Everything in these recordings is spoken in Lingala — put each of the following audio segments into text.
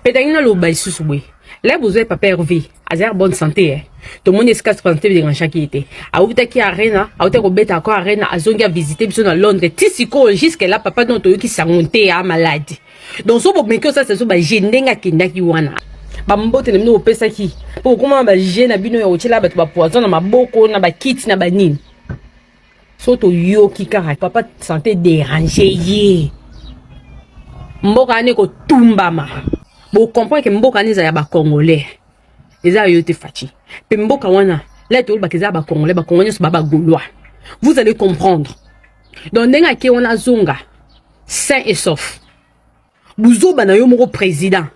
Mpe tangi naloba lisusu boye, la bozwa papa Hervé aza ya bonne santé, eh. Tomoni esika santé dérangeaki ye te. Awutaki Arena, awutaki kobeta Accor Arena, azongi avisite biso na Londres. Ti sikoyo, jusque là, papa donc toyoki sango te ya malade. Donc so bomeki osalisa so baje ndenge akendaki wana, bambote na bino bopesaki mpo okóma baje na bino ya kotiela bato bapoison na maboko, na bakiti, na banini. So toyoki kaka papa santé dérange ye, mboka wana ekotumbama. Bocomprendre ke mboka wana eza ya Bacongolais, eza yo te, Fatshi. Mpe mboka wana la tolobaka eza ya Bacongolais, Bacongolais nyonso ba Bagaulois, vous allez comprendre. Donc ndenge ake wana, azonga sain et sauf. Buzoba na yo moko président,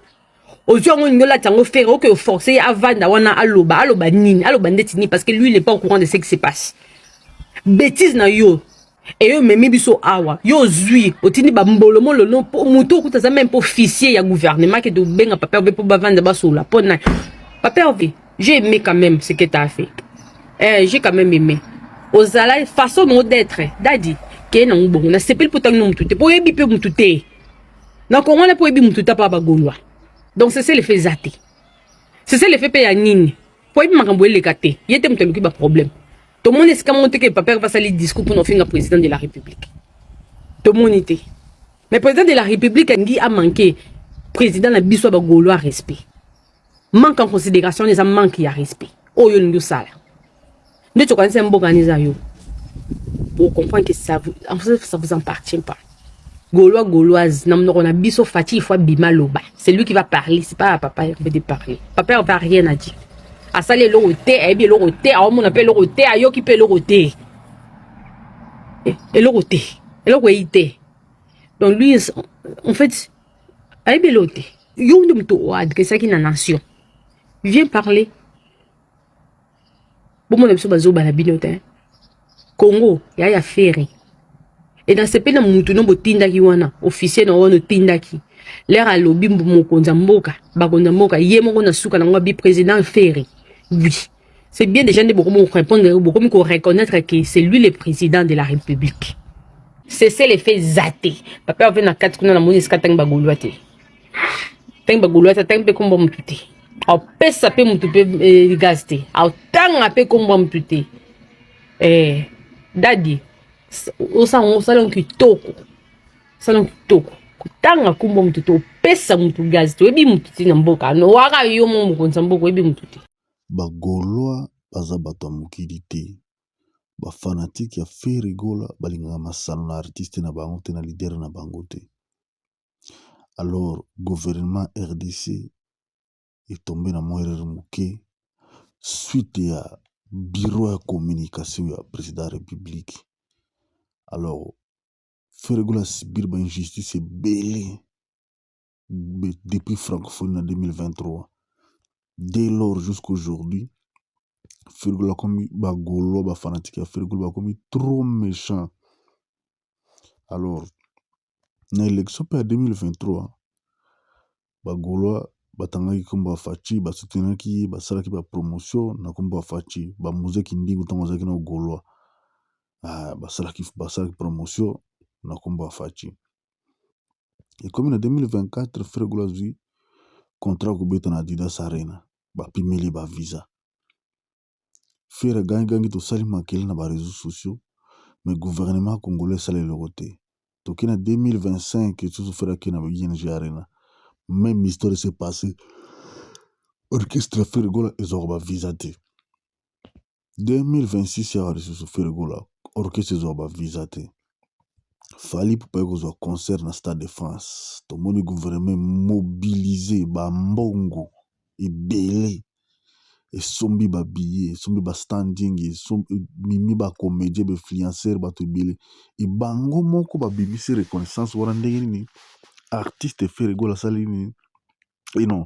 ozwi yango, olingi olata yango Ferre, oke oforce ye avanda wana, aloba, aloba nini, aloba ndeti nini? Parce que lui, il est pas au courant de ce qui se passe. Bêtise na yo eyo omemi biso awa. Yo ozwi, otindi bambolomololo, motu okuta aza même mpo officier ya gouvernement ke tobenga papa Hervé mpo bavanda basola. Mpo na papa Hervé, j'ai aimé quand même ce que t'as fait, eh, j'ai quand même aimé ozala façon no d'être dadi keye nango bongo. Nasepeli mpo ntangi no motu te, mpo oyebi mpe motu te na Kongo wana, mpo oyebi motu te mpo Bagaulois. Donc c'est le fait eza te, c'est le fait mpe ya nini, mpo oyebi makambo eleka te. Ye te moto aluki baproblème. Tomoni esika moko te ke papa basali discours mpona ofinga président de la République, tomoni te. Mais président de la République alingi amanke président na biso ya Bagaulois respect. Manque en considération eza manque ya respect oyo olingi osala. Nde tokanisa mboka wana eza yo, bocomprendre que ça vous, en fait, ça vous appartient pas. Gaulois, Gauloise, na monoko na biso, Fatshi, il faut abima loba. C'est lui qui va parler, c'est pas à papa Hervé de parler. Papa Hervé a rien à dire, asali eloko te, ayebi eloko te, aomona mpe eloko te, ayoki mpe eloko te, eloko te, eloko eyi te. Donc lui, en fait, ayebi eloko te. Yo nde moto oadresaki na nation, viens parler. Bomona biso bazoba na bino te. Congo ya ya Ferre e nasepeli na mutu no botindaki wana, officier na wana otindaki lere alobi mokonzi ya mboka, bakonzi ya mboka, ye moko na suka nango abi président Ferre. Oui, c'est bien déjà nde bokomi korépondre, bokomi koreconnaître que c'est lui le président de la République. C'est le fait eza te. Papa ave na kati kuna, namoni esika ntangi Bagaulois te, ntangi Bagaulois te, atangi mpe kombo mutu te, aopesa mpe mutu mpe gaz te, aotanga mpe kombo mutu te. Dadi osala, osala kitoko, osala kitoko. Kotanga kombo mutu te, opesa mutu gaz te, oyebi mutu te na mboka no waka. Yo mo mokonzi ya mboka, oyebi mutu te. Bagaulois baza bato ya mokili te. Bafanatiques ya Ferre Gola balingaka masano na artiste na bango te, na leader na bango te. Alors gouvernement RDC etombe na mwa erreur moke suite ya bureau ya communication ya président ya République. Alors Ferre Gola asubir bainjustice ebele depuis Francophonie na 2023. Dès lors jusqu'aujourd'hui, Ferre Gola akomi, Bagaulois, bafanatiques ya Ferre Gola bakomi trop méchant. Alors na élection mpe ya 2023, Bagaulois batangaki nkombo ya Fatshi, basoutenaki ye, basalaki bapromotion na nkombo ya Fatshi. Bamuzeki ndingo ntango azalaki na Gaulois, basalaki promotion na nkombo ya Fatshi. Ekomi na 2024, Ferre Gola azwi contrat kobeta na Adidas Arena, bapimeli bavisa. Ferre agangigangi, tosali makele na baréseaux sociaux, mais gouvernement congolais esala eloko te. Toke na 2025 lisusu, Ferre ake na ING Arena, même histoire s'est passé, orchestre Ferre Gola ezwaka bavisa te. 2026 awa lisusu, Ferre Gola orchestre ezwaka bavisa te. Fally Ipupa ye kozwa concert na Stade de France, tomoni gouvernement mobilise bambongo ebele, esombi babillet, esombi bastanding, ememi bacomédien, bainfluenceur, bato ebele. Ebango moko babimisi reconnaissance wana ndenge nini artiste Ferre Gola asali nini, non,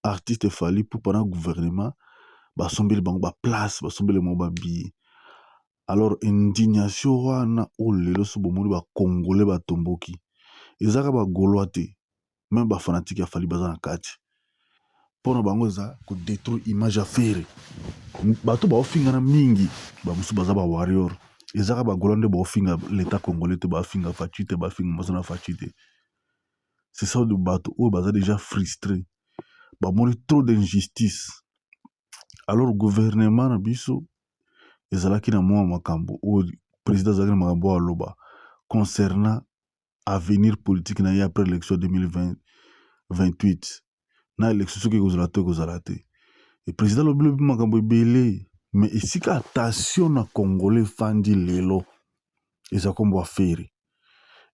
artiste Fally Ipupa na gouvernement basombeli bango baplace, basombeli bango babillet. Alors indignation wana oyo lelo so bomoni Bacongolais batomboki, ezaka Bagaulois te, même bafanatiques ya Fally baza na kati. Mpona bango eza kodétruire image ya Ferre. Bato baofingana mingi, bamosusu baza bawarrior. Ezaka Bagaulois nde baofinga l'État congolais te, bafinga Fatshi te, bafinga mwasi na Fatshi te. C'est ça, bato oyo baza déjà frustré. Bamoni trop d'injustice. Alors gouvernement na biso ezalaki na mwa makambo oyo président azalaki na makambo oyo aloba concernant avenir politique na ye après élection 2028 na élection soki ekozala to ekozala te. E président alobi lobi makambo ebele, mais esika attention na Congolais efandi lelo eza nkombo ya Ferre.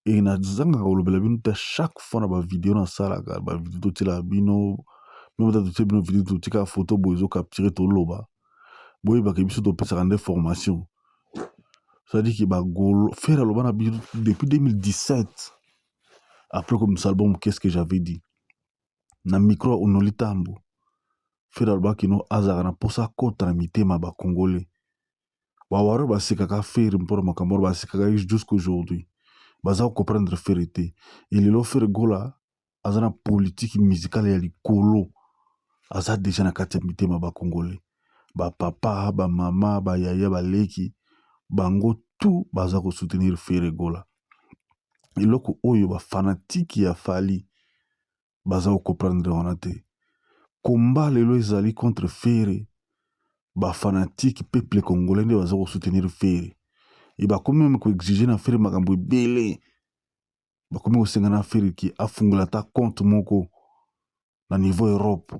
E nazangaka kolobela bino te, chaque fois na bavideo nasalaka, bavideo totielaka bino, même ata totie bino video, totikaka photo boye ezocapturer, toloba. Boyebaka biso topesaka nde formation, c'est-à-dire que bagolo Ferre aloba na biso depuis 2017 après comme album Qu'est-ce que j'avais dit na micro ya Onoli Tambo. Ferre alobaki no azalaka na mposa akɔta na mitema ya Bacongolais. Bawaro basekaka Ferre mpona makambo wana, basekaka jusqu'aujourd'hui, baza kocomprendre Ferre te. Elelo Ferre Gola aza na politique musicale ya likolo, aza déjà na kati ya mitema ya Bacongolais, bapapa, bamama, bayaya, baleki, bango tout baza kosoutenir Ferre Gola. Eloko oyo bafanatiques ya Fally baza kocomprendre wana te, komba lelo ezali contre Ferre. Bafanatiques, peuple congolais nde baza kosoutenir Ferre e bakomi même koexiger na Ferre makambo ebele. Bakomi kosenga na Ferre ke afungola ata compte moko na niveau Europe,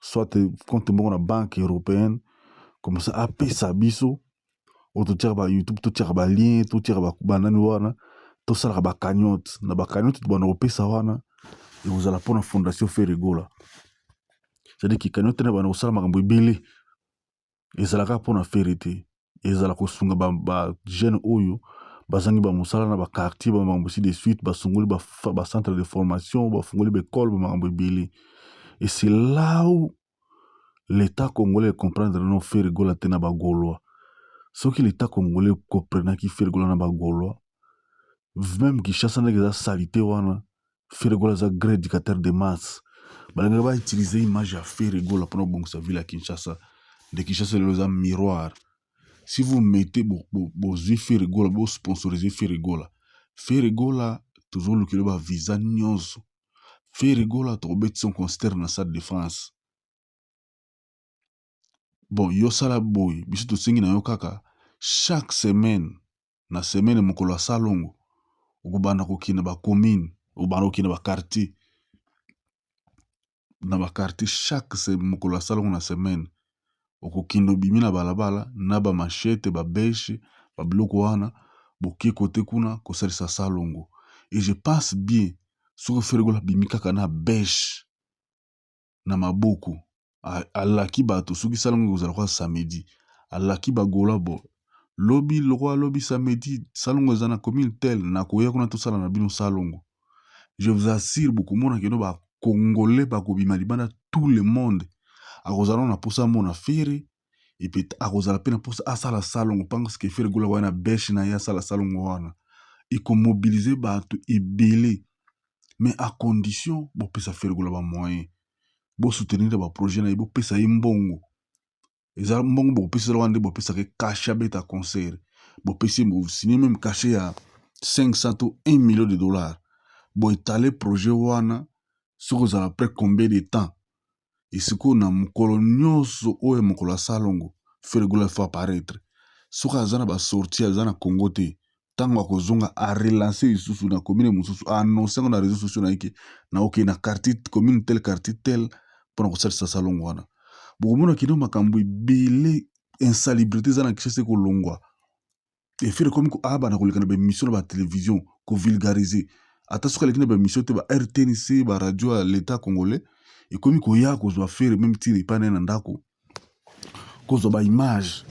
soit compte moko na banque européenne, comme ça apesa biso oyo totiaka ba YouTube, totiaka balien, totiaka banani wana, tosalaka bacagnotte. Na bacagnotte tobanda kopesa wana ekozala mpona fondation Ferre Gola. C'est-à-dire ke cagnotte na banda kosala makambo ebele, ezalaka mpona Ferre te, ezala kosunga bajeune oyo bazangi bamosala na baquartier, bamakambo ainsi de suite. Basungoli bacentre de formation, bafungoli baekole, bamakambo ebele. Et c'est là où l'État congolais comprendre no Ferre Gola te na Bagaulois. Soki l'État congolais comprenaki Ferre Gola na Bagaulois, même Kinshasa ndenge eza salité wana, Ferre Gola aza grand éducateur de masse. Balingaka bautiliser image ya Ferre Gola mpona kobongisa ville ya Kinshasa. Nde Kinshasa lelo eza miroir. Si vous mettez, bozwi Ferre Gola, bosponsoriser Ferre Gola, Ferre Gola tozolukela bavisa nyonso. Ferre Gola tokobetisa concert na Stade de France. Bon, yosala boye, biso tosengi na yo kaka chaque semaine, na semaine mokolo ya salongo, okobanda kokende bacommune, okobanda kokende baquartier na baquartier. Chaque mokolo ya salongo na semaine, okokende, obimi na balabala na bamachettes, babêches, babiloko wana, boke kote kuna kosalisa salongo. Et je pense bien, soki Ferre Gola abimi kaka na bêche na maboko, alaki bato soki salongo ekozala kwa samedi, alaki bagola bo lobi lokwa lobi samedi salongo eza na commune tel, nakoya kuna tosala na bino salongo, je vous assure, bokomona keno Bacongolais bakobima libanda, tout le monde akozala na mposa amona Ferre et puis akozala mpe na mposa asala salongo, parce que Ferre Gola wana bêche na ye asala salongo wana ekomobiliser bato ebele. Mais à condition bopesa Ferre Gola bamoyen, bosoutenir baprojet na ye, bopesa ye mbongo. Eza mbongo bokopesa wana nde bopesaka cachet, abeta concert, bopesi, bosigne même cachet ya 500 to 1 million de dollars, boétaler projet wana soki ozala après combien de temps. Esikoyo na mokolo nyonso oyo mokolo ya salongo, Ferre Gola faut apparaître. Soki aza na basortie, aza na Congo te, ntango akozonga arelancer lisusu na commune mosusu, aannonce yango na réseau sociaux na ye ke na okende na quartier, commune tel, quartier tel, mpona kosalisa salongo wana. Bokomona kino makambo ebele, insalubrité eza na Kinshasa ekolongwa. E Ferre komi abanda koleka na baémission na batélévision, kovulgariser. Ata soki aleki na baémission te, ba RTNC, baradio ya l'État congolais ekomi koya kozwa Ferre même ntina epai na ye na ndako, kozwa baimage,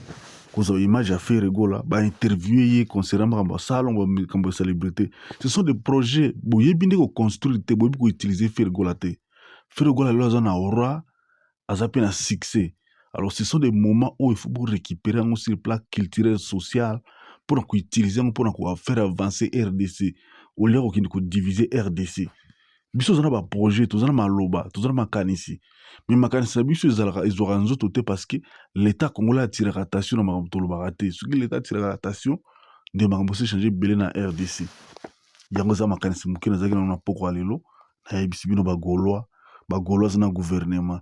kozwa baimage ya Ferre Gola, bainterview ye concernant makambo ya salongo, makambo ya salubrité. Ce sont des projets boyebi nde koconstruire te, boyebi koutiliser Ferre Gola te. Ferre Gola lelo aza na aura, aza mpe na succès. Alors ce sont des moments où il faut récupérer yango sur le plan culturel, social, mpona koutiliser yango mpona kofaire avancer RDC au lieu kokende kodiviser RDC. Biso toza na baprojet, toza na maloba, toza na makanisi, mais makanisi na biso ezalaka ezwaka nzoto te, parce que l'État congolais atiraka attention na makambo tolobaka te. Soki l'État atiraka attention, nde makambo esi change ebele na RDC. Yango eza makanisi moke nazalaki nango na poko ya lelo. Nayebisi bino Bagaulois, Ba Gauloise na gouvernement.